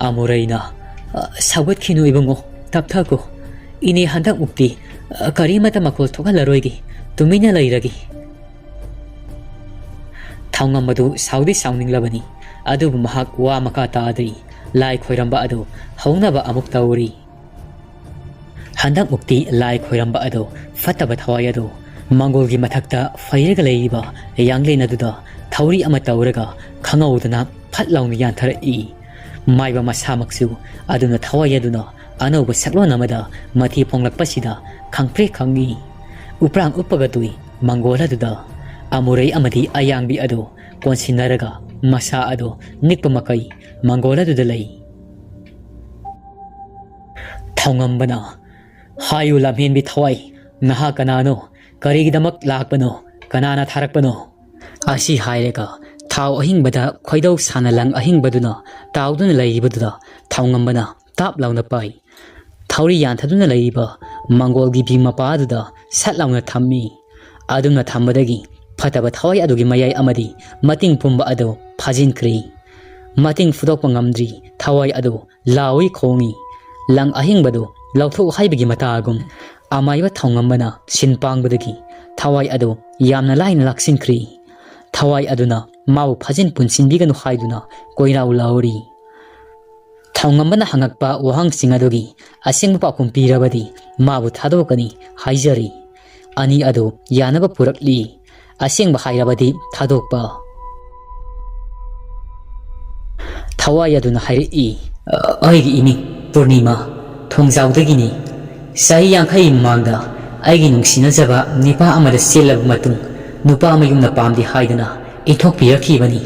ꯑꯃꯨꯔꯩꯅ, "ꯑ, ꯁꯧꯒꯠꯈꯤꯅꯨ ꯏꯕꯨꯡꯉꯣ, ꯇꯞꯊꯈꯣ꯫ ꯏꯅꯦ ꯍꯟꯗꯛꯃꯨꯛꯇꯤ, ꯑ, ꯀꯔꯤꯃꯠꯇ ꯃꯈꯣꯜ ꯊꯣꯛꯍꯜꯂꯔꯣꯏꯒꯦ, ꯇꯨꯃꯤꯟꯅ ꯂꯩꯔꯒꯦ꯫" ꯊꯧꯉꯝꯕꯗꯨ ꯁꯥꯎꯗꯤ ꯁꯥꯎꯅꯤꯡꯂꯕꯅꯤ, ꯑꯗꯨꯕꯨ ꯃꯍꯥꯛ ꯋꯥ ꯃꯈꯥ ꯇꯥꯗ꯭ꯔꯤ꯫ ꯂꯥꯏ ꯈꯣꯏꯔꯝꯕ ꯑꯗꯨ ꯍꯧꯅꯕ ꯑꯃꯨꯛ ꯇꯧꯔꯤ꯫ ꯍꯟꯗꯛꯃꯨꯛꯇꯤ ꯂꯥꯏ ꯈꯣꯏꯔꯝꯕ ꯑꯗꯨ ꯐꯠꯇꯕ ꯊꯋꯥꯏ ꯑꯗꯨ ꯃꯪꯒꯣꯜꯒꯤ ꯃꯊꯛꯇ ꯐꯩꯔꯒ ꯂꯩꯔꯤꯕ ꯌꯥꯡꯂꯦꯟ ꯑꯗꯨꯗ ꯊꯧꯔꯤ ꯑꯃ ꯇꯧꯔꯒ ꯈꯪꯍꯧꯗꯅ ꯐꯠ ꯂꯥꯎꯅ ꯌꯥꯟꯊꯔꯛꯏ꯫ ꯃꯥꯏꯕ ꯃꯁꯥꯃꯛꯁꯨ ꯑꯗꯨꯅ ꯊꯋꯥꯏ ꯑꯗꯨꯅ ꯑꯅꯧꯕ ꯁꯛꯂꯣꯟ ꯑꯃꯗ ꯃꯊꯤ ꯐꯣꯡꯂꯛꯄꯁꯤꯗ ꯈꯪꯄ꯭ꯔꯦꯛ ꯈꯪꯏ꯫ ꯎꯄ꯭ꯔꯥꯡ ꯎꯞꯄꯒ ꯇꯨꯏ ꯃꯪꯒꯣꯜ ꯑꯗꯨꯗ꯫ ꯑꯃꯨꯔꯩ ꯑꯃꯗꯤ ꯑꯌꯥꯡꯕꯤ ꯑꯗꯨ ꯀꯣꯟꯁꯤꯟꯅꯔꯒ ꯃꯁꯥ ꯑꯗꯨ ꯅꯤꯛꯄ ꯃꯈꯩ ꯃꯪꯒꯣꯜ ꯑꯗꯨꯗ ꯂꯩ꯫ ꯊꯧꯉꯝꯕꯅ, "ꯍꯥꯏꯌꯨ ꯂꯝꯍꯦꯟꯕꯤ ꯊꯋꯥꯏ, ꯅꯍꯥꯛ ꯀꯅꯥꯅꯣ? "ꯀꯔꯤꯒꯤꯗꯃꯛ ꯂꯥꯛꯄꯅꯣ? ꯀꯅꯥꯅ ꯊꯥꯔꯛꯄꯅꯣ?" ꯑꯁꯤ ꯍꯥꯏꯔꯒ ꯊꯥꯎ ꯑꯍꯤꯡꯕꯗ ꯈꯣꯏꯗꯧ ꯁꯥꯅ ꯂꯪ ꯑꯍꯤꯡꯕꯗꯨꯅ ꯇꯥꯎꯗꯨꯅ ꯂꯩꯔꯤꯕꯗꯨꯗ ꯊꯥꯎꯉꯝꯕꯅ ꯇꯥꯞ ꯂꯥꯎꯅ ꯄꯥꯏ꯫ ꯊꯧꯔꯤ ꯌꯥꯟꯊꯗꯨꯅ ꯂꯩꯔꯤꯕ ꯃꯪꯒꯣꯜꯒꯤ ꯕꯤ ꯃꯄꯥ ꯑꯗꯨꯗ ꯁꯠ ꯂꯥꯎꯅ ꯊꯝꯃꯤ꯫ ꯑꯗꯨꯝꯅ ꯊꯝꯕꯗꯒꯤ ꯐꯠꯇꯕ ꯊꯋꯥꯏ ꯑꯗꯨꯒꯤ ꯃꯌꯥꯏ ꯑꯃꯗꯤ ꯃꯇꯤꯡ ꯄꯨꯝꯕ ꯑꯗꯨ ꯐꯥꯖꯤꯟꯈ꯭ꯔꯦ꯫ ꯃꯇꯤꯡ ꯐꯨꯗꯣꯛꯄ ꯉꯝꯗ꯭ꯔꯤ ꯊꯋꯥꯏ ꯑꯗꯨ ꯂꯥꯎꯏ ꯈꯣꯡꯏ꯫ ꯂꯪ ꯑꯍꯤꯡꯕꯗꯨ ꯂꯧꯊꯣꯛꯎ ꯍꯥꯏꯕꯒꯤ ꯃꯇꯥꯒꯨꯝ ꯑꯃꯥꯏꯕ ꯊꯧꯉꯝꯕꯅ ꯁꯤꯟ ꯄꯥꯡꯕꯗꯒꯤ ꯊꯋꯥꯏ ꯑꯗꯨ ꯌꯥꯝꯅ ꯂꯥꯏꯅ ꯂꯥꯛꯁꯤꯟꯈ꯭ꯔꯤ꯫ ꯊꯋꯥꯏ ꯑꯗꯨꯅ ꯃꯥꯕꯨ ꯐꯥꯖꯤꯟ ꯄꯨꯟꯁꯤꯟꯕꯤꯒꯅꯨ ꯍꯥꯏꯗꯨꯅ ꯀꯣꯏꯔꯥꯎ ꯂꯥꯎꯔꯤ꯫ ꯊꯧꯉꯝꯕꯅ ꯍꯪꯉꯛꯄ ꯋꯥꯍꯪꯁꯤꯡ ꯑꯗꯨꯒꯤ ꯑꯁꯦꯡꯕ ꯄꯥꯎꯈꯨꯝ ꯄꯤꯔꯕꯗꯤ ꯃꯥꯕꯨ ꯊꯥꯗꯣꯛꯀꯅꯤ ꯍꯥꯏꯖꯔꯤ꯫ ꯑꯅꯤ ꯑꯗꯨ ꯌꯥꯅꯕ ꯄꯨꯔꯛꯂꯤ꯫ ꯑꯁꯦꯡꯕ ꯍꯥꯏꯔꯕꯗꯤ ꯊꯥꯗꯣꯛꯄ꯫ ꯊꯋꯥꯏ ꯑꯗꯨꯅ ꯍꯥꯏꯔꯛꯏ, "ꯑꯩꯒꯤ ꯏꯃꯤꯡ ꯄꯨꯔꯅꯤꯃꯥ, ꯊꯣꯡꯖꯥꯎꯗꯒꯤꯅꯤ꯫ ꯆꯍꯤ ꯌꯥꯡꯈꯩ ꯃꯃꯥꯡꯗ ꯑꯩꯒꯤ ꯅꯨꯡꯁꯤꯅꯖꯕ ꯅꯤꯄꯥ ꯑꯃꯗ ꯆꯦꯜꯂꯕ ꯃꯇꯨꯡ ꯅꯨꯄꯥ ꯃꯌꯨꯝꯅ ꯄꯥꯝꯗꯦ ꯍꯥꯏꯗꯨꯅ ꯏꯟꯊꯣꯛꯄꯤꯔꯛꯈꯤꯕꯅꯤ꯫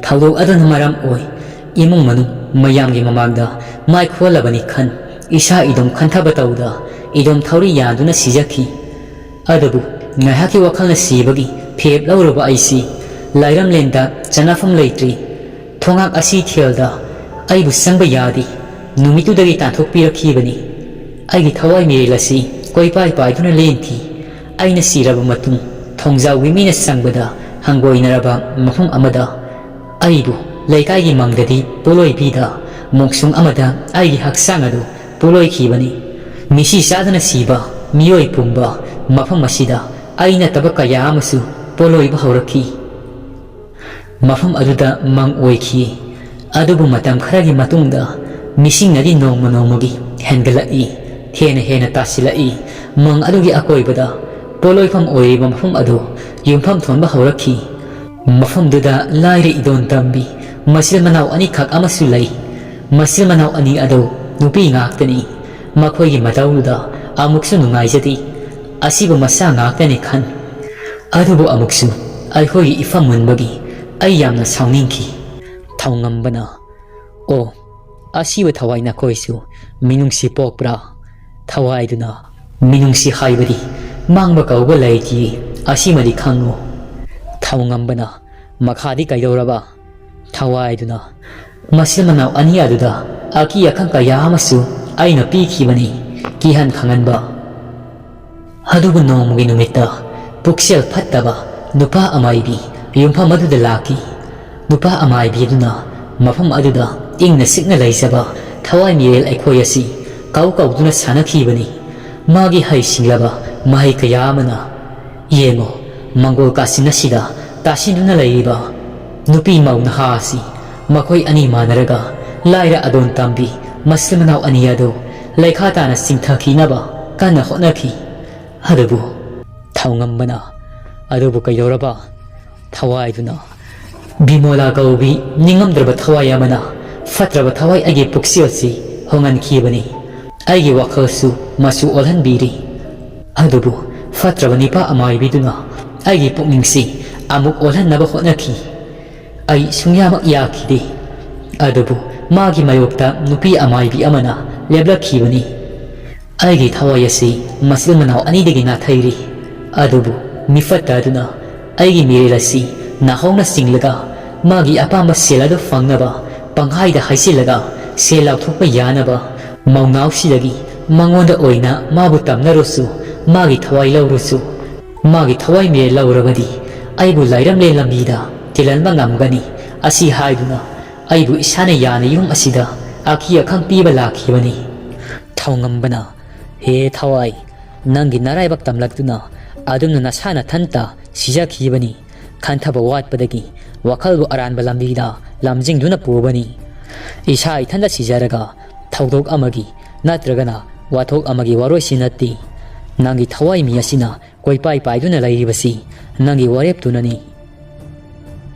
ꯊꯧꯗꯣꯛ ꯑꯗꯨꯅ ꯃꯔꯝ ꯑꯣꯏ ꯏꯃꯨꯡ ꯃꯅꯨꯡ ꯃꯌꯥꯝꯒꯤ ꯃꯃꯥꯡꯗ ꯃꯥꯏ ꯈꯨꯍꯜꯂꯕꯅꯤ ꯈꯟ ꯏꯁꯥ ꯏꯗꯣꯝ ꯈꯟꯊꯕ ꯇꯧꯗ ꯏꯗꯣꯝ ꯊꯧꯔꯤ ꯌꯥꯟꯗꯨꯅ ꯁꯤꯖꯈꯤ꯫ ꯑꯗꯨꯕꯨ ꯉꯥꯏꯍꯥꯛꯀꯤ ꯋꯥꯈꯜꯅ ꯁꯤꯕꯒꯤ ꯐꯤꯔꯦꯞ ꯂꯧꯔꯨꯕ ꯑꯩꯁꯤ ꯂꯥꯏꯔꯝꯂꯦꯟꯗ ꯆꯅꯐꯝ ꯂꯩꯇ꯭ꯔꯤ꯫ ꯊꯣꯡꯍꯥꯛ ꯑꯁꯤ ꯊꯦꯜꯗ ꯑꯩꯕꯨ ꯆꯪꯕ ꯌꯥꯗꯦ꯫ ꯅꯨꯃꯤꯠꯇꯨꯗꯒꯤ ꯇꯥꯟꯊꯣꯛꯄꯤꯔꯛꯈꯤꯕꯅꯤ꯫ ꯑꯩꯒꯤ ꯊꯋꯥꯏ ꯃꯤꯔꯦꯜ ꯑꯁꯤ ꯀꯣꯏꯄꯥꯏ ꯄꯥꯏꯗꯨꯅ ꯂꯦꯟꯈꯤ꯫ ꯑꯩꯅ ꯁꯤꯔꯕ ꯃꯇꯨꯡ ꯊꯣꯡꯖꯥꯎꯒꯤ ꯃꯤꯅ ꯆꯪꯕꯗ ꯍꯪꯒꯣꯏꯅꯔꯕ ꯃꯐꯝ ꯑꯃꯗ ꯑꯩꯕꯨ ꯂꯩꯀꯥꯏꯒꯤ ꯃꯪꯗꯗꯤ ꯄꯣꯂꯣꯏꯕꯤꯗ ꯃꯣꯡꯁꯨꯡ ꯑꯃꯗ ꯑꯩꯒꯤ ꯍꯛꯆꯥꯡ ꯑꯗꯨ ꯄꯣꯂꯣꯏꯈꯤꯕꯅꯤ꯫ ꯃꯤꯁꯤ ꯆꯥꯗꯅ ꯁꯤꯕ ꯃꯤꯑꯣꯏ ꯄꯨꯝꯕ ꯃꯐꯝ ꯑꯁꯤꯗ ꯑꯩ ꯅꯠꯇꯕ ꯀꯌꯥ ꯑꯃꯁꯨ ꯄꯣꯂꯣꯏꯕ ꯍꯧꯔꯛꯈꯤ꯫ ꯃꯐꯝ ꯑꯗꯨꯗ ꯃꯪ ꯑꯣꯏꯈꯤ꯫ ꯑꯗꯨꯕꯨ ꯃꯇꯝ ꯈꯔꯒꯤ ꯃꯇꯨꯡꯗ ꯃꯤꯁꯤꯡꯅꯗꯤ ꯅꯣꯡꯃ ꯅꯣꯡꯃꯒꯤ ꯍꯦꯟꯒꯠꯂꯛꯏ, ꯍꯦꯟꯅ ꯍꯦꯟꯅ ꯇꯥꯁꯤꯜꯂꯛꯏ꯫ ꯃꯪ ꯑꯗꯨꯒꯤ ꯑꯀꯣꯏꯕꯗ ꯄꯣꯠꯂꯣꯏꯐꯝ ꯑꯣꯏꯔꯤꯕ ꯃꯐꯝ ꯑꯗꯨ ꯌꯨꯝꯐꯝ ꯊꯣꯟꯕ ꯍꯧꯔꯛꯈꯤ꯫ ꯃꯐꯝꯗꯨꯗ ꯂꯥꯏꯔ ꯏꯗꯣꯟ ꯇꯝꯕꯤ ꯃꯆꯤꯜ ꯃꯅꯥꯎ ꯑꯅꯤꯈꯛ ꯑꯃꯁꯨ ꯂꯩ꯫ ꯃꯆꯤꯜ ꯃꯅꯥꯎ ꯑꯅꯤ ꯑꯗꯨ ꯅꯨꯄꯤ ꯉꯥꯛꯇꯅꯤ꯫ ꯃꯈꯣꯏꯒꯤ ꯃꯇꯧꯗꯨꯗ ꯑꯃꯨꯛꯁꯨ ꯅꯨꯡꯉꯥꯏꯖꯗꯦ꯫ ꯑꯁꯤꯕꯨ ꯃꯆꯥ ꯉꯥꯛꯇꯅꯤ ꯈꯟ꯫ ꯑꯗꯨꯕꯨ ꯑꯃꯨꯛꯁꯨ ꯑꯩꯈꯣꯏꯒꯤ ꯏꯐꯝ ꯃꯨꯟꯕꯒꯤ ꯑꯩ ꯌꯥꯝꯅ ꯁꯥꯎꯅꯤꯡꯈꯤ꯫ ꯊꯧꯉꯝꯕꯅ, "ꯑꯣ, ꯑꯁꯤꯕ ꯊꯋꯥꯏ ꯅꯈꯣꯏꯁꯨ ꯃꯤꯅꯨꯡꯁꯤ ꯄꯣꯛꯄ꯭ꯔꯥ?" ꯊꯋꯥꯏꯗꯨꯅ, "ꯃꯤꯅꯨꯡꯁꯤ ꯍꯥꯏꯕꯗꯤ ꯃꯥꯡꯕ ꯀꯧꯕ ꯂꯩꯇꯦ, ꯑꯁꯤꯃꯗꯤ ꯈꯪꯉꯨ꯫ ꯊꯧꯉꯝꯕꯅ ꯃꯈꯥꯗꯤ ꯀꯩꯗꯧꯔꯕ? ꯊꯋꯥꯏꯗꯨꯅ ꯃꯆꯤꯟ ꯃꯅꯥꯎ ꯑꯅꯤ ꯑꯗꯨꯗ ꯑꯀꯤ ꯑꯈꯪ ꯀꯌꯥ ꯑꯃꯁꯨ ꯑꯩꯅ ꯄꯤꯈꯤꯕꯅꯤ, ꯀꯤꯍꯟ ꯈꯪꯍꯟꯕ꯫ ꯑꯗꯨꯕꯨ ꯅꯣꯡꯃꯒꯤ ꯅꯨꯃꯤꯠꯇ ꯄꯨꯛꯆꯦꯜ ꯐꯠꯇꯕ ꯅꯨꯄꯥ ꯑꯃꯥꯏꯕꯤ ꯌꯨꯝꯐꯝ ꯑꯗꯨꯗ ꯂꯥꯛꯈꯤ꯫ ꯅꯨꯄꯥ ꯑꯃꯥꯏꯕꯤ ꯑꯗꯨꯅ ꯃꯐꯝ ꯑꯗꯨꯗ ꯏꯪꯅ ꯆꯤꯛꯅ ꯂꯩꯖꯕ ꯊꯋꯥꯏ ꯃꯤꯔꯦꯜ ꯑꯩꯈꯣꯏ ꯑꯁꯤ ꯀꯧ ꯀꯧꯗꯨꯅ ꯁꯥꯟꯅꯈꯤꯕꯅꯤ꯫ ꯃꯥꯒꯤ ꯍꯩꯁꯤꯡꯂꯕ ꯃꯍꯩ ꯀꯌꯥ ꯑꯃꯅ, ꯌꯦꯡꯉꯣ, ꯃꯪꯒꯣꯜ ꯀꯥꯆꯤꯟ ꯑꯁꯤꯗ ꯇꯥꯁꯤꯟꯗꯨꯅ ꯂꯩꯔꯤꯕ ꯅꯨꯄꯤ ꯃꯧ ꯅꯍꯥ ꯑꯁꯤ, ꯃꯈꯣꯏ ꯑꯅꯤ ꯃꯥꯟꯅꯔꯒ ꯂꯥꯏꯔ ꯑꯗꯣꯟ ꯇꯝꯕꯤ ꯃꯆꯤꯟ ꯃꯅꯥꯎ ꯑꯅꯤ ꯑꯗꯨ ꯂꯩꯈꯥ ꯇꯥꯅ ꯆꯤꯡꯊꯈꯤꯅꯕ ꯀꯟꯅ ꯍꯣꯠꯅꯈꯤ꯫ ꯑꯗꯨꯕꯨ ꯊꯧꯉꯝꯕꯅ ꯑꯗꯨꯕꯨ ꯀꯩꯗꯧꯔꯕ? ꯊꯋꯥꯏꯗꯨꯅ ꯕꯤꯃꯣꯂꯥ ꯀꯧꯕꯤ ꯅꯤꯡꯉꯝꯗ꯭ꯔꯕ ꯊꯋꯥꯏ ꯑꯃꯅ ꯐꯠꯇ꯭ꯔꯕ ꯊꯋꯥꯏ ꯑꯩꯒꯤ ꯄꯨꯛꯆꯦꯜꯁꯤ ꯍꯣꯡꯍꯟꯈꯤꯕꯅꯤ꯫ ꯑꯩꯒꯤ ꯋꯥꯈꯜꯁꯨ ꯃꯆꯨ ꯑꯣꯜꯍꯟꯕꯤꯔꯤ꯫ ꯑꯗꯨꯕꯨ ꯐꯠꯇ꯭ꯔꯕ ꯅꯤꯄꯥ ꯑꯃꯥꯏꯕꯤꯗꯨꯅ ꯑꯩꯒꯤ ꯄꯨꯛꯅꯤꯡꯁꯤ ꯑꯃꯨꯛ ꯑꯣꯜꯍꯟꯅꯕ ꯍꯣꯠꯅꯈꯤ꯫ ꯑꯩ ꯁꯨꯡꯌꯥꯃꯛ ꯌꯥꯈꯤꯗꯦ꯫ ꯑꯗꯨꯕꯨ ꯃꯥꯒꯤ ꯃꯥꯌꯣꯛꯇ ꯅꯨꯄꯤ ꯑꯃꯥꯏꯕꯤ ꯑꯃꯅ ꯂꯦꯞꯂꯛꯈꯤꯕꯅꯤ꯫ ꯑꯩꯒꯤ ꯊꯋꯥꯏ ꯑꯁꯤ ꯃꯆꯤꯟ ꯃꯅꯥꯎ ꯑꯅꯤꯗꯒꯤ ꯅꯥꯊꯩꯔꯤ꯫ ꯑꯗꯨꯕꯨ ꯃꯤꯐꯠꯇ ꯑꯗꯨꯅ ꯑꯩꯒꯤ ꯃꯤꯔꯦꯜ ꯑꯁꯤ ꯅꯥꯍꯧꯅ ꯆꯤꯡꯂꯒ, ꯃꯥꯒꯤ ꯑꯄꯥꯝꯕ ꯁꯦꯜ ꯑꯗꯨ ꯐꯪꯅꯕ ꯄꯪꯍꯥꯏꯗ ꯍꯥꯏꯖꯤꯜꯂꯒ, ꯁꯦꯜ ꯂꯥꯎꯊꯣꯛꯄ ꯌꯥꯅꯕ ꯃꯧꯅꯥꯎꯁꯤꯗꯒꯤ ꯃꯉꯣꯟꯗ ꯑꯣꯏꯅ ꯃꯥꯕꯨ ꯇꯝꯅꯔꯨꯁꯨ, ꯃꯥꯒꯤ ꯊꯋꯥꯏ ꯂꯧꯔꯨꯁꯨ, ꯃꯥꯒꯤ ꯊꯋꯥꯏ ꯃꯤꯔꯦꯜ ꯂꯧꯔꯕꯗꯤ ꯑꯩꯕꯨ ꯂꯥꯏꯔꯝꯂꯦꯟ ꯂꯝꯕꯤꯗ ꯇꯤꯜꯍꯟꯕ ꯉꯝꯒꯅꯤ꯫ ꯑꯁꯤ ꯍꯥꯏꯗꯨꯅ ꯑꯩꯕꯨ ꯏꯁꯥꯅ ꯌꯥꯅ ꯌꯨꯝ ꯑꯁꯤꯗ ꯑꯀꯤ ꯑꯈꯪ ꯄꯤꯕ ꯂꯥꯛꯈꯤꯕꯅꯤ꯫ ꯊꯧꯉꯝꯕꯅ, ꯍꯦ ꯊꯋꯥꯏ, ꯅꯪꯒꯤ ꯅꯔꯥꯏꯕꯛ ꯇꯝꯂꯛꯇꯨꯅ ꯑꯗꯨꯝꯅ ꯅꯁꯥ ꯅꯊꯟꯇ ꯁꯤꯖꯈꯤꯕꯅꯤ꯫ ꯈꯟꯊꯕ ꯋꯥꯠꯄꯗꯒꯤ ꯋꯥꯈꯜꯕꯨ ꯑꯔꯥꯟꯕ ꯂꯝꯕꯤꯗ ꯂꯝꯖꯤꯡꯗꯨꯅ ꯄꯨꯕꯅꯤ꯫ ꯏꯁꯥ ꯏꯊꯟꯇ ꯁꯤꯖꯔꯒ ꯊꯧꯗꯣꯛ ꯑꯃꯒꯤ ꯅꯠꯇ꯭ꯔꯒꯅ ꯋꯥꯊꯣꯛ ꯑꯃꯒꯤ ꯋꯥꯔꯣꯏꯁꯤꯟ ꯅꯠꯇꯦ꯫ ꯅꯪꯒꯤ ꯊꯋꯥꯏ ꯃꯤ ꯑꯁꯤꯅ ꯀꯣꯏꯄꯥꯏ ꯄꯥꯏꯗꯨꯅ ꯂꯩꯔꯤꯕꯁꯤ ꯅꯪꯒꯤ ꯋꯥꯔꯦꯞꯇꯨꯅꯅꯤ꯫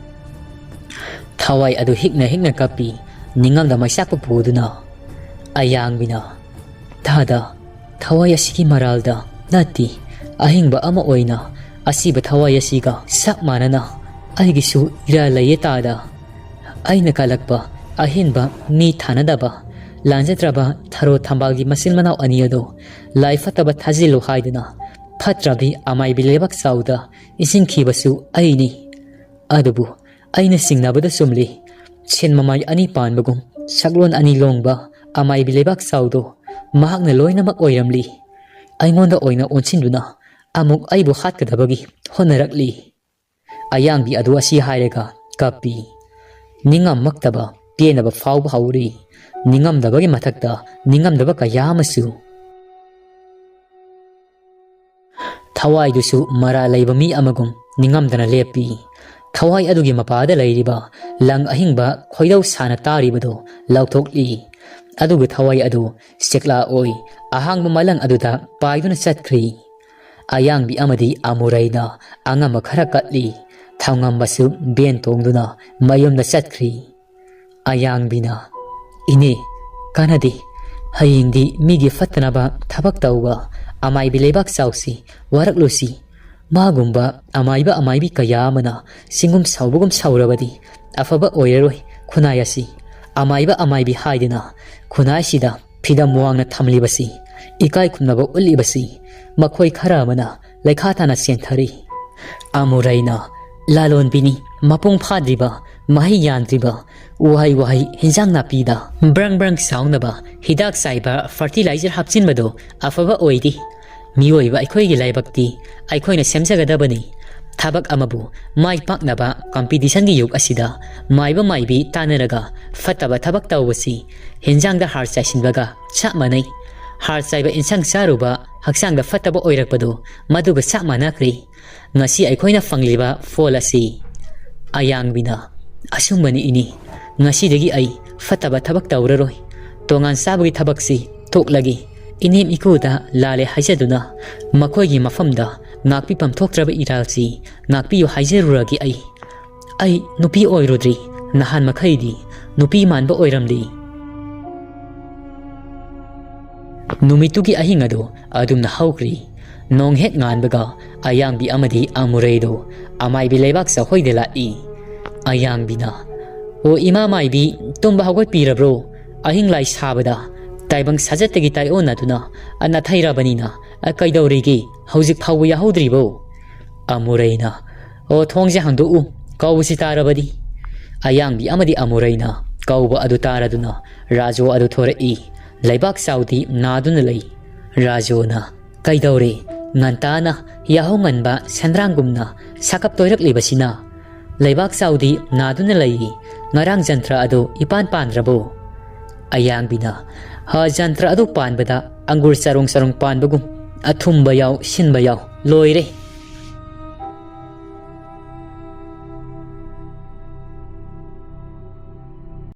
ꯊꯋꯥꯏ ꯑꯗꯨ ꯍꯤꯛꯅ ꯍꯤꯛꯅ ꯀꯞꯄꯤ, ꯅꯤꯡꯉꯝꯗ ꯃꯩꯆꯥꯛꯄꯨ ꯄꯨꯗꯨꯅ꯫ ꯑꯌꯥꯡꯕꯤꯅ, ꯊꯥꯗ, ꯊꯋꯥꯏ ꯑꯁꯤꯒꯤ ꯃꯔꯥꯜꯗ ꯅꯠꯇꯦ, ꯑꯍꯤꯡꯕ ꯑꯃ ꯑꯣꯏꯅ ꯑꯁꯤꯕ ꯊꯋꯥꯏ ꯑꯁꯤꯒ ꯆꯞ ꯃꯥꯟꯅꯅ ꯑꯩꯒꯤꯁꯨ ꯏꯔꯥꯜ ꯂꯩꯌꯦ ꯇꯥꯗ꯫ ꯑꯩꯅ ꯀꯜꯂꯛꯄ ꯑꯍꯦꯟꯕ ꯃꯤ ꯊꯥꯅꯗꯕ ꯂꯥꯟꯖꯗ꯭ꯔꯕ ꯊꯔꯣ ꯊꯝꯕꯥꯜꯒꯤ ꯃꯆꯤꯟ ꯃꯅꯥꯎ ꯑꯅꯤ ꯑꯗꯨ ꯂꯥꯏ ꯐꯠꯇꯕ ꯊꯥꯖꯤꯜꯂꯨ ꯍꯥꯏꯗꯨꯅ ꯐꯠꯇ꯭ꯔꯕꯤ ꯑꯃꯥꯏꯕꯤ ꯂꯩꯕꯥꯛ ꯆꯥꯎꯗ ꯏꯁꯤꯡꯈꯤꯕꯁꯨ ꯑꯩꯅꯤ꯫ ꯑꯗꯨꯕꯨ ꯑꯩꯅ ꯆꯤꯡꯅꯕꯗ ꯆꯨꯝꯂꯤ꯫ ꯁꯦꯟ ꯃꯃꯥꯏ ꯑꯅꯤ ꯄꯥꯟꯕꯒꯨꯝ ꯁꯛꯂꯣꯟ ꯑꯅꯤ ꯂꯣꯡꯕ ꯑꯃꯥꯏꯕꯤ ꯂꯩꯕꯥꯛ ꯆꯥꯎꯗꯣ ꯃꯍꯥꯛꯅ ꯂꯣꯏꯅꯃꯛ ꯑꯣꯏꯔꯝꯂꯤ꯫ ꯑꯩꯉꯣꯟꯗ ꯑꯣꯏꯅ ꯑꯣꯟꯁꯤꯟꯗꯨꯅ ꯑꯃꯨꯛ ꯑꯩꯕꯨ ꯍꯥꯠꯀꯗꯕꯒꯤ ꯍꯣꯠꯅꯔꯛꯂꯤ꯫ ꯑꯌꯥꯡꯕꯤ ꯑꯗꯨ ꯑꯁꯤ ꯍꯥꯏꯔꯒ ꯀꯞꯄꯤ꯫ ꯅꯤꯡꯉꯝꯃꯛꯇꯕ ꯄꯦꯟꯗꯕ ꯐꯥꯎꯕ ꯍꯧꯔꯤ꯫ ꯅꯤꯡꯉꯝꯗꯕꯒꯤ ꯃꯊꯛꯇ ꯅꯤꯡꯉꯝꯗꯕ ꯀꯌꯥ ꯑꯃꯁꯨ꯫ ꯊꯋꯥꯏꯗꯨꯁꯨ ꯃꯔꯥ ꯂꯩꯕ ꯃꯤ ꯑꯃꯒꯨꯝ ꯅꯤꯡꯉꯝꯗꯅ ꯂꯦꯞꯄꯤ꯫ ꯊꯋꯥꯏ ꯑꯗꯨꯒꯤ ꯃꯄꯥꯗ ꯂꯩꯔꯤꯕ ꯂꯪ ꯑꯍꯤꯡꯕ ꯈꯣꯏꯗꯧ ꯁꯥꯅ ꯇꯥꯔꯤꯕꯗꯨ ꯂꯧꯊꯣꯛꯂꯤ꯫ ꯑꯗꯨꯒ ꯊꯋꯥꯏ ꯑꯗꯨ ꯆꯦꯛꯂꯥ ꯑꯣꯏ ꯑꯍꯥꯡꯕ ꯃꯂꯪ ꯑꯗꯨꯗ ꯄꯥꯏꯗꯨꯅ ꯆꯠꯈ꯭ꯔꯤ꯫ ꯑꯌꯥꯡꯕꯤ ꯑꯃꯗꯤ ꯑꯃꯨꯔꯩꯅ ꯑꯉꯝꯕ ꯈꯔ ꯀꯠꯂꯤ꯫ ꯊꯧꯉꯝꯕꯁꯨ ꯚꯦꯟ ꯇꯣꯡꯗꯨꯅ ꯃꯌꯨꯝꯗ ꯆꯠꯈ꯭ꯔꯤ꯫ ꯑꯌꯥꯡꯕꯤꯅ, "ꯏꯅꯦ, ꯀꯥꯟꯅꯗꯦ꯫ ꯍꯌꯦꯡꯗꯤ ꯃꯤꯒꯤ ꯐꯠꯇꯅꯕ ꯊꯕꯛ ꯇꯧꯕ ꯑꯃꯥꯏꯕꯤ ꯂꯩꯕꯥꯛ ꯆꯥꯎꯁꯤ ꯋꯥꯔꯛꯂꯨꯁꯤ꯫ ꯃꯥꯒꯨꯝꯕ ꯑꯃꯥꯏꯕ ꯑꯃꯥꯏꯕꯤ ꯀꯌꯥ ꯑꯃꯅ ꯆꯤꯡꯒꯨꯝ ꯁꯥꯎꯕꯒꯨꯝ ꯁꯥꯎꯔꯕꯗꯤ ꯑꯐꯕ ꯑꯣꯏꯔꯔꯣꯏ ꯈꯨꯟꯅꯥꯏ ꯑꯁꯤ꯫ ꯑꯃꯥꯏꯕ ꯑꯃꯥꯏꯕꯤ ꯍꯥꯏꯗꯅ ꯈꯨꯟꯅꯥꯏꯁꯤꯗ ꯐꯤꯗꯝ ꯋꯥꯡꯅ ꯊꯝꯂꯤꯕꯁꯤ, ꯏꯀꯥꯏ ꯈꯨꯝꯅꯕ ꯎꯠꯂꯤꯕꯁꯤ ꯃꯈꯣꯏ ꯈꯔ ꯑꯃꯅ ꯂꯩꯈꯥ ꯇꯥꯅ ꯆꯦꯟꯊꯔꯤ꯫ ꯑꯃꯨꯔꯩꯅ, ꯂꯥꯂꯣꯟꯕꯤꯅꯤ, ꯃꯄꯨꯡ ꯐꯥꯗ꯭ꯔꯤꯕ, ꯃꯍꯩ ꯌꯥꯟꯗ꯭ꯔꯤꯕ, ꯎꯍꯩ ꯋꯥꯍꯩ, ꯍꯤꯟꯖꯥꯡ ꯅꯥꯄꯤꯗ ꯕ꯭ꯔꯪ ꯕ꯭ꯔꯪ ꯆꯥꯎꯅꯕ ꯍꯤꯗꯥꯛ ꯆꯥꯏꯕ ꯐꯔꯇꯤꯂꯥꯏꯖꯔ ꯍꯥꯞꯆꯤꯟꯕꯗꯣ ꯑꯐꯕ ꯑꯣꯏꯗꯦ꯫ ꯃꯤꯑꯣꯏꯕ ꯑꯩꯈꯣꯏꯒꯤ ꯂꯥꯏꯕꯛꯇꯤ ꯑꯩꯈꯣꯏꯅ ꯁꯦꯝꯖꯒꯗꯕꯅꯤ꯫ ꯊꯕꯛ ꯑꯃꯕꯨ ꯃꯥꯏ ꯄꯥꯛꯅꯕ ꯀꯝꯄꯤꯇꯤꯁꯟꯒꯤ ꯌꯨꯒ ꯑꯁꯤꯗ ꯃꯥꯏꯕ ꯃꯥꯏꯕꯤ ꯇꯥꯟꯅꯔꯒ ꯐꯠꯇꯕ ꯊꯕꯛ ꯇꯧꯕꯁꯤ ꯍꯤꯟꯖꯥꯡꯗ ꯍꯥꯔ ꯆꯥꯏꯁꯤꯟꯕꯒ ꯆꯞ ꯃꯥꯟꯅꯩ꯫ ꯍꯥꯔ ꯆꯥꯏꯕ ꯏꯟꯁꯥꯡ ꯆꯥꯔꯨꯕ ꯍꯛꯆꯥꯡꯗ ꯐꯠꯇꯕ ꯑꯣꯏꯔꯛꯄꯗꯨ ꯃꯗꯨꯒ ꯆꯞ ꯃꯥꯟꯅꯈ꯭ꯔꯦ꯫ ꯉꯁꯤ ꯑꯩꯈꯣꯏꯅ ꯐꯪꯂꯤꯕ ꯐꯣꯜ ꯑꯁꯤ ꯑꯌꯥꯡꯕꯤꯅ ꯑꯆꯨꯝꯕꯅꯤ ꯏꯅꯤ꯫ ꯉꯁꯤꯗꯒꯤ ꯑꯩ ꯐꯠꯇꯕ ꯊꯕꯛ ꯇꯧꯔꯔꯣꯏ꯫ ꯇꯣꯉꯥꯟ ꯆꯥꯕꯒꯤ ꯊꯕꯛꯁꯤ ꯇꯣꯛꯂꯒꯦ꯫ ꯏꯅꯦꯝ ꯏꯀꯨꯗ ꯂꯥꯜꯂꯦ ꯍꯥꯏꯖꯗꯨꯅ ꯃꯈꯣꯏꯒꯤ ꯃꯐꯝꯗ ꯉꯥꯛꯄꯤꯐꯝ ꯊꯣꯛꯇ꯭ꯔꯕ ꯏꯔꯥꯜꯁꯤ ꯉꯥꯛꯄꯤꯌꯨ ꯍꯥꯏꯖꯔꯨꯔꯒꯦ ꯑꯩ꯫ ꯑꯩ ꯅꯨꯄꯤ ꯑꯣꯏꯔꯨꯗ꯭ꯔꯤ꯫ ꯅꯍꯥꯟ ꯃꯈꯩꯗꯤ ꯅꯨꯄꯤ ꯃꯥꯟꯕ ꯑꯣꯏꯔꯝꯂꯤ꯫ ꯅꯨꯃꯤꯠꯇꯨꯒꯤ ꯑꯍꯤꯡ ꯑꯗꯨ ꯑꯗꯨꯝꯅ ꯍꯧꯈ꯭ꯔꯤ꯫ ꯅꯣꯡ ꯍꯦꯛ ꯉꯥꯟꯕꯒ ꯑꯌꯥꯡꯕꯤ ꯑꯃꯗꯤ ꯑꯃꯨꯔꯩꯗꯨ ꯑꯃꯥꯏꯕꯤ ꯂꯩꯕꯥꯛ ꯆꯥꯎꯍꯣꯏꯗ ꯂꯥꯛꯏ꯫ ꯑꯌꯥꯡꯕꯤꯅ, "ꯑꯣ ꯏꯃꯥ ꯃꯥꯏꯕꯤ, ꯇꯨꯝꯕ ꯍꯧꯒꯠꯄꯤꯔꯕ꯭ꯔꯣ? ꯑꯍꯤꯡ ꯂꯥꯏ ꯁꯥꯕꯗ ꯇꯥꯏꯕꯪ ꯁꯥꯖꯠꯇꯒꯤ ꯇꯥꯏꯑꯣꯟꯅꯗꯨꯅ ꯅꯥꯊꯩꯔꯕꯅꯤꯅ "ꯑ, ꯀꯩꯗꯧꯔꯤꯒꯦ? ꯍꯧꯖꯤꯛ ꯐꯥꯎꯕ ꯌꯥꯍꯧꯗ꯭ꯔꯤꯕꯣ?" ꯑꯃꯨꯔꯩꯅ, "ꯑꯣ, ꯊꯣꯡꯁꯦ ꯍꯥꯡꯗꯣꯛꯎ, ꯀꯧꯕꯁꯤ ꯇꯥꯔꯕꯗꯤ꯫" ꯑꯌꯥꯡꯕꯤ ꯑꯃꯗꯤ ꯑꯃꯨꯔꯩꯅ ꯀꯧꯕ ꯑꯗꯨ ꯇꯥꯔꯗꯨꯅ ꯔꯥꯖꯨ ꯑꯗꯨ ꯊꯣꯔꯛꯏ꯫ ꯂꯩꯕꯥꯛ ꯆꯥꯎꯗꯤ ꯅꯥꯗꯨꯅ ꯂꯩ꯫ ꯔꯥꯖꯨꯅ, "ꯀꯩꯗꯧꯔꯦ? ꯉꯟꯇꯥꯅ ꯌꯥꯍꯧ ꯉꯟꯕ ꯁꯦꯟꯗ꯭ꯔꯥꯡꯒꯨꯝꯅ ꯁꯥꯀꯞ ꯇꯣꯏꯔꯛꯂꯤꯕꯁꯤꯅ?" "ꯂꯩꯕꯥꯛ ꯆꯥꯎꯗꯤ ꯅꯥꯗꯨꯅ ꯂꯩ꯫ ꯉꯔꯥꯡ ꯖꯟꯇ꯭ꯔ ꯑꯗꯨ ꯏꯄꯥꯟ ꯄꯥꯟꯗ꯭ꯔꯕꯣ?" ꯑꯌꯥꯡꯕꯤꯅ, "ꯍ, ꯖꯟꯇ꯭ꯔ ꯑꯗꯨ ꯄꯥꯟꯕꯗ ꯑꯪꯒꯨꯔ ꯆꯔꯣꯡ ꯆꯔꯣꯡ ꯄꯥꯟꯕꯒꯨꯝ ꯑꯊꯨꯝꯕ ꯌꯥꯎ, ꯁꯤꯟꯕ ꯌꯥꯎ, ꯂꯣꯏꯔꯦ꯫